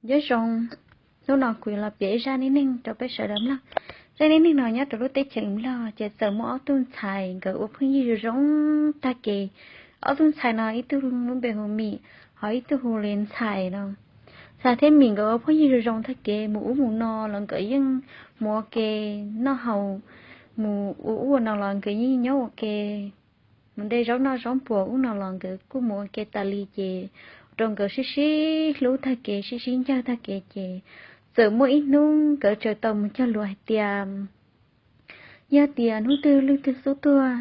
Nyob zoo, hnub no kuv yuav los piav ib zaj neej neeg rau peb sawv daws mloog. Zaj neej neeg no nyob rau lub teb chaws Nplog ces txawm muaj ob tug ntxhais nkawd ua phooj ywg zoo zoo tag kev. Ob tug ntxhais no ib tug lub npe hu Mim, ho ib tug hu li Ntxhais no. Ntxhais thiab Mim nkawd ua phooj ywg zoo zoo tag kev, mus ub mus no los nkawd yeej mus ua ke noj haus, mus ua ub ua no los nkawd yeej nyob ua ke, mus de zaub noj zaub npuas ub no los nkawd kuj mus ua ke tas li ces rau nkawd sib sib hlub tag kev, sib sib ncawg tag kev ces txawm muaj ib hnub nkawd txawm tau mus cog lus hais tias yog tias hnub twg leej twg xub tuag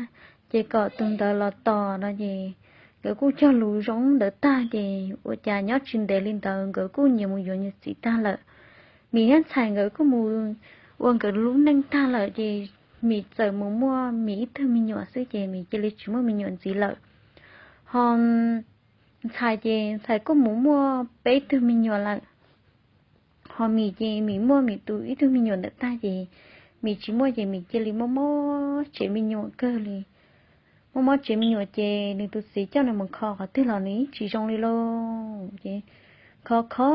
ces kom tus ntawd los tos no ces nkawd kuj cog lus zoo ntawd tag ces ua cas nyob tsis ntev li ntawd nkawd kuj nyias mus yuav nyias txiv tag lawm. Mim thiab Ntxhais nkawd kuj mus ua nkawd lub neej tag lawm ces Mim txawm mus muaj Mim ib tug me nyuam xwb ces Mim cia li tsis muaj me nyuam ntxiv lawm. Ho Ntxhais ces Ntxhais kuj mus muaj peb tug me nyuam lawm. Ho Mim ces Mim muaj Mim tus ib tug me nyuam ntawm tag ces Mim tsis muaj ces Mim cia li mob mob tsev me nyuam kawg li. Mob mob tsev me nyuam ces nws tus txiv coj nws mus kho qhov twg los nws yeej tsis zoo li lauj. Ces kho kho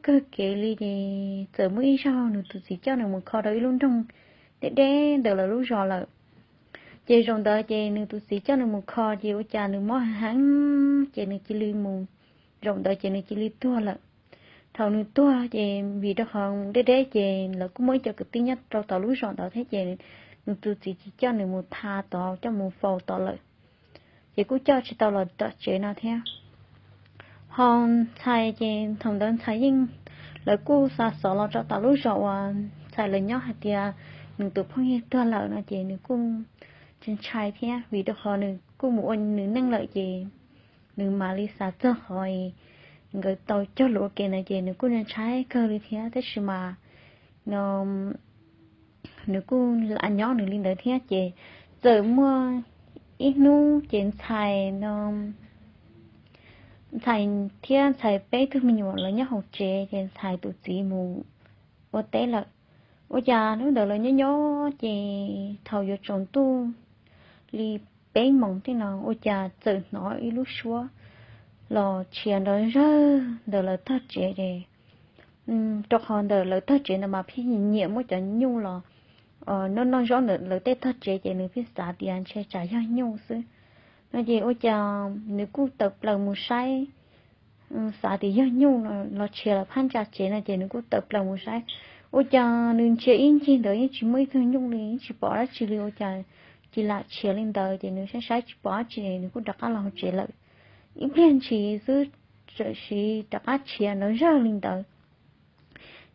kawg kev li ces txawm muaj ib zaug nws tus txiv coj nws mus kho rau ib lub nroog deb deb ntawm lawv lub zos lawm. Ces zaum ntawd ces nws tus txiv coj nws mus kho ces ua cas nws mob heev heev ces nws cia li mus, zaum ntawd ces nws cia li tuag lawm. Thaum nws tuag ces vim rau qhov deb deb ces lawv kuj muaj ib co kwv tij nyob rau tom lub zos ntawd thiab ces nws tus txiv tsis coj nws mus tha tod, coj mus faus tod lawm. Ces kuj coj tsis tau los tom tsev no thiab. Ho Ntxhais ces thaum ntawd Ntxhais yeej, lawv kuj xa xov los rau tom lub zos uas Ntxhais lawv nyob hais tias nws tus phooj ywg tuag lawm no ces nws kuj ntshai ntshai thiab vim rau qhov nws kuj mus ua nws neej lawm ces nws mam li xav txog qhov nkawd tau cog lus ua ke ntawd ces nws kuj ntshai kawg li thiab tab sis mas no nws kuj lam nyob nws li ntawd thiab ces txawm muaj ib hnub ces Ntxhais no Ntxhais thiab Ntxhais peb tug me nyuam lawv nyob hauv tsev ces Ntxhais tus txiv mus ua teb lawm. Ua cas hnub ntawd lawv nyob nyob ces thaum yuav tsaus ntuj li peb moos tej no ua cas txawm hnov ib lub suab los tshiav nrov zawg ntawm lawv tog tsev ces rau qhov ntawm lawv tog tsev ntawd mas pheej nyiam muab cov nyuj los noj noj zaub ntawm lawv tej tog tsev ces nws pheej xav tias ntshe tsam yog nyuj xwb no ces ua cas nws kuj tawm plaws mus saib, xav tias yog nyuj los tshiav lawv phab ntsa tsev no ces nws kuj tawm plaws mus saib. Ua cas nws ntsia ib ncig ntawd yeej tsis muaj ib tug nyuj li, yeej tsis pom dab tsi li, ua cas cia li tshiav li ntawd ces nws saib saib tsis pom dab tsi nws kuj rov qab los hauv tsev lawm. Ib pliag ntshis xwb, txawm siv rov qab tshiav nrov zawg li ntawd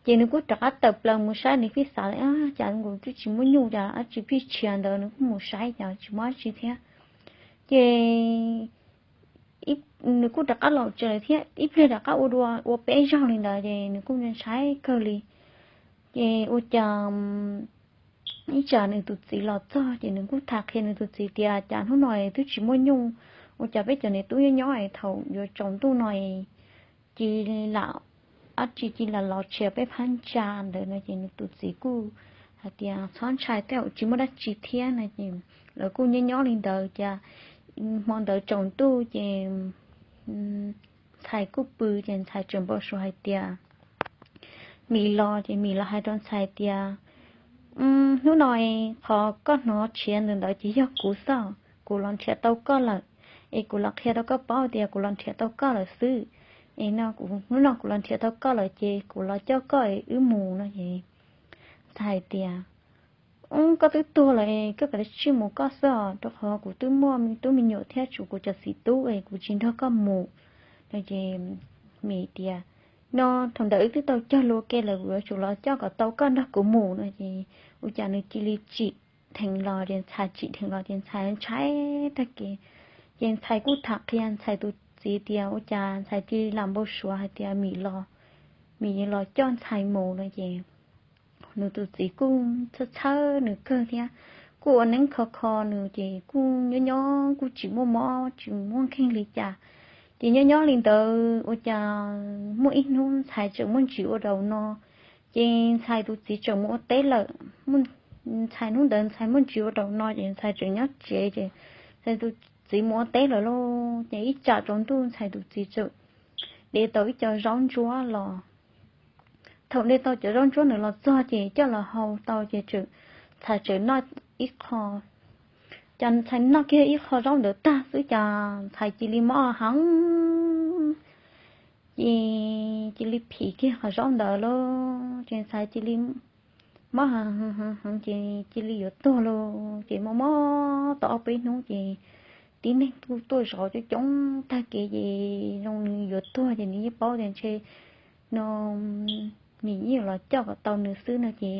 ces nws kuj rov qab tawm plaws mus saib, nws pheej xav li cas kuv twb tsis muaj nyuj cas dab tsi pheej tshiav ntawd, nws kuj mus saib cas tsis muaj dab tsi thiab. Ces nws kuj rov qab los tsev lawm thiab, ib pliag rov qab ua dua ua peb zaug li ntawd ces nws kuj ntshai kawg li. Ces ua cas ib tsam nws tus txiv los txog ces nws kuj tham qhia nws tus txiv tias cas hnub no twb tsis muaj nyuj, ua cas peb cov niam tub nyob nyob thaum yuav tsaus ntuj no cia li lam dab tsi cia li los tshiav peb phab ntsa ntawd no ces nws tus txiv kuj hais tias txhob ntshai, tej zaum tsis muaj dab tsi thiab no ces lawv kuj nyob nyob li ntawd ces hmo ntawd tsaus ntuj ces Ntxhais kuj pw ces Ntxhais tseem npau suav hais tias Mim los ces Mim los hais rau Ntxhais tias hnub no qhov koj hnov tshiav ntawd ntawd ces yog kuv xwb, kuv los nrhiav tau koj lawm, es kuv los qhia rau koj paub tias kuv los nrhiav tau koj lawm xwb. Es no hnub no kuv los nrhiav tau koj lawm ces kuv los coj koj es wb mus no es Ntxhais hais tias koj twb tuag lawm es koj kav tsij mus koj xwb os, rau qhov kuv twb muaj me tub me nyuam thiab tshuav kuv cov txiv tub es kuv tsis nrog koj mus no ces Mim tias no thaum ntawd wb twb tau cog lus ua ke lawm, kuv yuav tsum los coj kom tau koj nrog kuv mus no ces ua cas nws cia li tsim dheev los ces Ntxhais tsim dheev los ces Ntxhais ntshai tag kev. Ces Ntxhais kuj tham qhia Ntxhais tus txiv tias ua cas Ntxhais cia li lam npau suav hais tias Mim los, Mim los coj Ntxhais mus no ces nws tus txiv kuj txhawj txhawj nws kawg thiab, kuj ua neeb kho kho nws ces kuj nyob nyob kuj tsis muaj mob tsis muaj nkeeg li cas. Ces nyob nyob li ntawd ua cas muaj ib hnub Ntxhais tseem muaj ntsis ua daus no, ces Ntxhais tus txiv tseem mus ua teb lawm. Ntxhais hnub ntawd Ntxhais muaj ntsis ua daus no ces Ntxhais tseem nyob tsev ces Ntxhais tus txiv mus ua teb lawm lauj. Ces ib tsam tsaus ntuj Ntxhais tus txiv tseem de tau ib co zaub ntsuab los. Thaum de tau cov zaub ntsuab ntawd los txog ces coj los hau tau ces txawm, ntxhais txawm noj ib qho. Ces ntxhais noj kiag ib qho zaub ntawd tag xwb ces ntxhais cia li mob heev, ces cia li phim kiag qhov zaub ntawd lawm ces ntxhais cia li mob heev heev ces cia li yuav tuag lawm. Ces mob mob tau ob peb hnub ces tib neeg tuaj zov coob coob tag kev ces zoo nws yuav tuag ces nws yeej paub tias ntshe no nws yeej los coj kom tau nws xwb no ces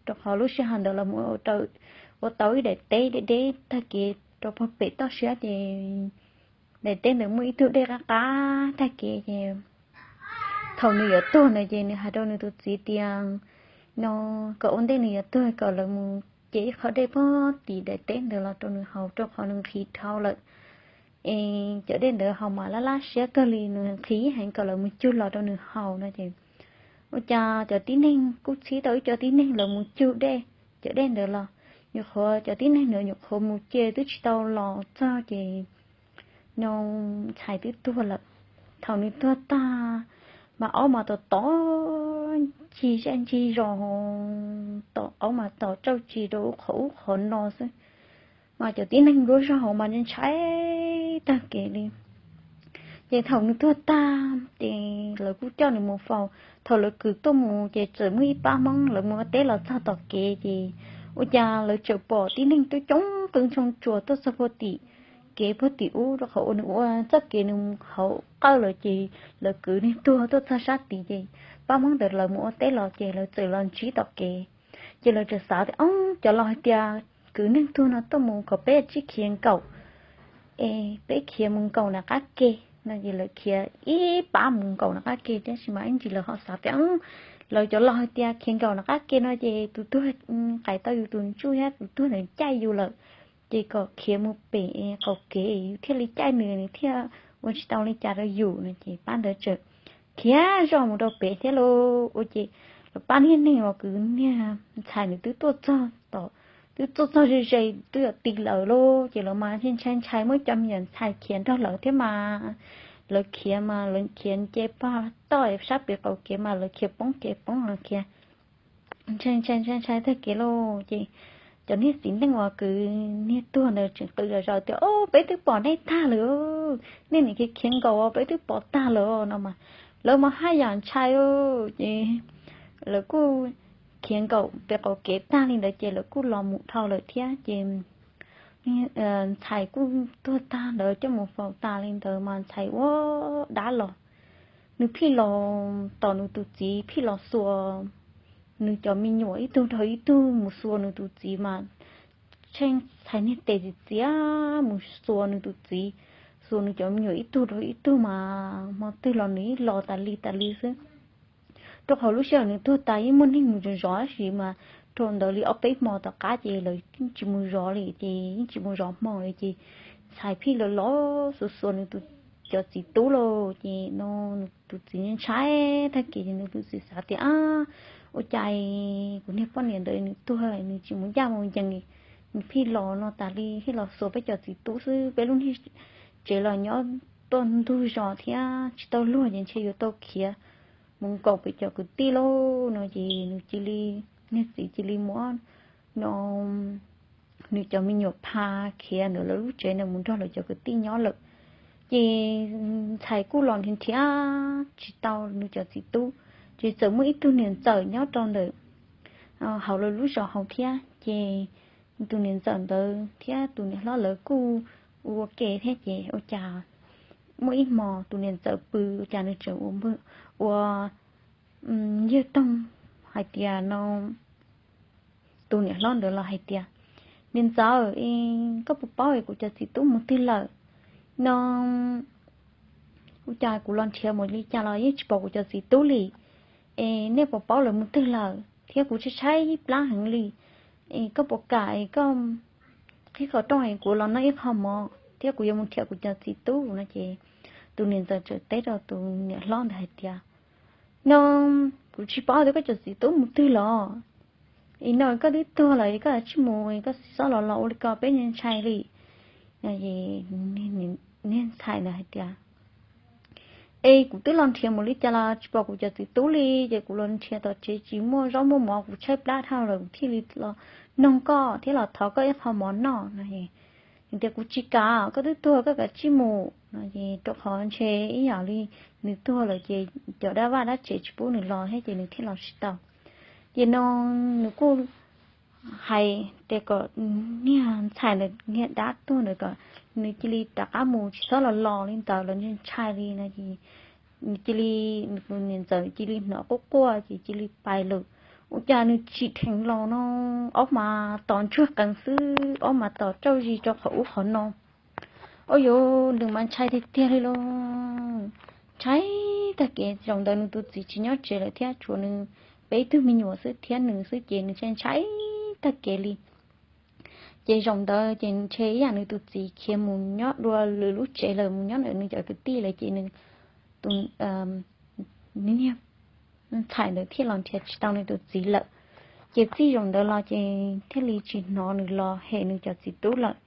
rau qhov lub sij hawm ntawd los mus ua tau ib daim teb deb deb tag kev rau pem toj siab ces daim teb ntawd muaj ib tug dej qab qab tag kev ces thaum nws yuav tuag na ces nws hais rau nws tus txiv tias no kom ua ntej nws yuav tuag kom lawv mus ce ib qho dej pog tim daim teb ntawd los rau nws haus rau qhov nws nqhis dhau lawm es cov dej ntawd haus mas laj laj siab kawg li, nws nqhis heev kom lawv mus cug los rau nws haus no ces ua cas cov tib neeg kuj txhib tau ib co tib neeg lawv mus cug dej, cov dej ntawd los nyuam qhuav cov tib neeg ntawd nyuam qhuav mus ce twb tsis tau los txog ces no ntxhais twb tuag lawm. Thaum nws tuag tag mas aub mas tom tom ncig zej ncig zos, tom aub mas tom tsauj ci rau qhov ub qhov no xwb, mas cov tib neeg nruab zog hauv mas ntshai tag kev li. Ces thaum nws tuag tag ces lawv kuj coj nws mus faus. Thaum lawv kwv tuaj mus ces txawm muaj ib pab Hmoob lawv mus ua teb los txog tom kev ces ua cas lawv txawm pom tib neeg tuaj coob qw ntshoo tsuas tuaj txog puag tim kev puag tim ub rau qhov uas nws ua txoj kev nws hauv qawj lawm ces lawv kwv nws tuag tuaj txog sab tid ces pab Hmoob ntawd lawv mus ua teb los ces lawv txawm los ntsib tom kev. Ces lawv txawm xav tias, o, cov laus hais tias kwv neeg tuag no tuaj mus kom peb tsib khiav nkaum es peb khiav mus nkaum nram qab ke no ces lawv khiav ib pab mus nkaum nram qab ke tab sis mas ib ntsis lawv ho xav tias lawv cov laus hais tias khiav nkaum nram qab ke no ces tus tuag qais tau yus tus ntsuj thiab tus tuag ntawd caij yus lawm, ces kom khiav mus pem qaum kev yus thiaj li caij nws, nws thiaj ua tsis tau li cas rau yus no ces pab ntawd txawm khiav zoj mus rau pem thiab lauj. Ua ces lawv pab niag neeg uas kwv niag ntxhais nws twb tuaj txog tom, twb tuaj txog ze ze twb yuav ti lawm lauj ces lawv mas ntshai ntshai muab cov me nyuam ntxhais khiav nrog lawv thiab mas lawv khiav mas lawv khiav nce pog toj sab pem qaum kev mas lawv khiav poob kev poob los khiav ntshai ntshai ntshai ntshai tag kev lauj ces cov niag txiv neej uas kwv niag tuag ntawd tseem qw zom zaws tias, o, peb twb pom nej tag lawm, nej nim khiav khiav nkaum peb twb pom tag lawm no mas lawv mas haj yam ntshai ces lawv kuj khiav nkaum pem qaum kev tag li ntawd ces lawv kuj los mus dhau lawm thiab ces ntxhais kuj tuag tag ntawd coj mus faus tas li ntawd mas ntxhais ua dab los, nws phij los tom nws tus txiv phij los xuas nws cov me nyuam ib tug dhau ib tug mus xuas nws tus txiv mas tsheej ntxhais niag tes txiv txiav mus xuas nws tus txiv, xuas nws cov me nyuam ib tug dhau ib tug mas hmo twg los nws ib los tas li tas li xwb. Rau qhov lub sij hawm nws tuag tas yeej muaj neeg mus zov zov tab sis mas rau ntawd li ob peb hmo tom qab ces lawv yeej tsis mus zov li ces yeej tsis mus zov hmo li ces ntxhais phij los los xuas xuas nws tus, cov txiv tub lauj ces no nws tus txiv ntshai tag kev ces nws tus txiv xav tias, ab, ua cas kuv niag poj niam ntawd nws tuag nws tsis mus ncaj mus ncees, nws phij los no tas li phij los xuas peb cov txiv tub xwb, peb lub niag tsev los nyob tuaj ntug zos thiab tsis tau luag ces ntshe yuav tau khiav mus nkaum pem cov kwv tij lauj no ces nws cia li, niag txiv cia li muab no nws cov me nyuam pha khiav ntawm lawv lub tsev ntawd mus nrog lawv cov kwv tij nyob lawm. Ces ntxhais kuj los nrhiav nrhiav tsis tau nws cov txiv tub, ces txawm muaj ib tug niam ntxawm nyob rau ntawm hauv lawv lub zos hauv thiab ces tus niam ntxawm ntawd thiab tus niam hlob lawv kuj ua ke thiab ces ua cas muaj ib hmo tus niam ntxawm pw ua cas nws tseem ua, ua yawg toog hais tias no, tus niam hlob ntawd los hais tias, niam ntxawm, koj puas paub es kuv cov txiv tub mus twg lawm no? Ua cas kuv los nrhiav mus li cas los yeej tsis pom kuv cov txiv tub li. Es nej puas paub lawv mus twg lawm thiab kuv tshaib tshaib plab heev li. Es koj puas kam es koj qhib qhov rooj es kuv los noj ib qho mov thiab kuv yuav mus nrhiav kuv cov txiv tub no ces tus niam ntxawm txawm teb rau tus niam hlob ntawd hais tias, no kuv tsis paub tias koj cov txiv tub mus twg los, es no koj twb tuag lawm koj tsis mus koj txhob los los ua li ko peb ntshai li. Niag ntxhais ntawd hais tias, Es kuv twb los nrhiav mus li cas los tsis pom kuv cov txiv tub li, ces kuv los nrhiav tom tsev tsis muaj zaub muaj mov, kuv tshaib plab dhau lawm, kuv thiaj li los noog koj thiab los thov koj ib qho mov noj no. Nws tias kuv tsis kam, koj twb tuag koj kav tsij mus no. Ces rau qhov ntshe ib yam li nws tuag lawm ces cov dab vaj dab tsev tsis pub nws los thiab ces nws thiaj los tsis tau. Ces no nws kuj hais tias kom niag ntxhais ntawd, niag dab tuag ntawd kom nws cia li rov qab mus, tsis txhob los los li ntawd los ntshai li no. Ces nws cia li, nws tus niam ntxawm cia li hnov quaj quaj ces cia li pais lawm. Ua cas nws tsim dheev los no, aub mas tos ntsuag qees xwb, aub mas tos tsauj zis rau qhov ub qhov no. Ua yuav nws mas ntshai tiag tiag li lauj. Ntshai tag kev, zaum ntawd nws tus txiv tsis nyob tsev lawm thiab, tshuav nws peb ib tug me nyuam xwb thiab nws xwb ces nws ntshai ntshai tag kev li. Ces zaum ntawd ces ntshe ib yam nws tus txiv khiav mus nyob dua lwm lub tsev lawm, mus nyob ntawm nws cov kwv tij lawm ces nws tus, nws niag ntxhais ntawd thiaj los nrhiav tsis tau nws tus txiv lawm. Ces txij zaum ntawd los ces thiaj li tsis hnov nws los hem nws cov txiv tub lawm.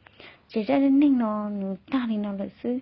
Ces zaj dab neeg no nws tag li no lawm xwb.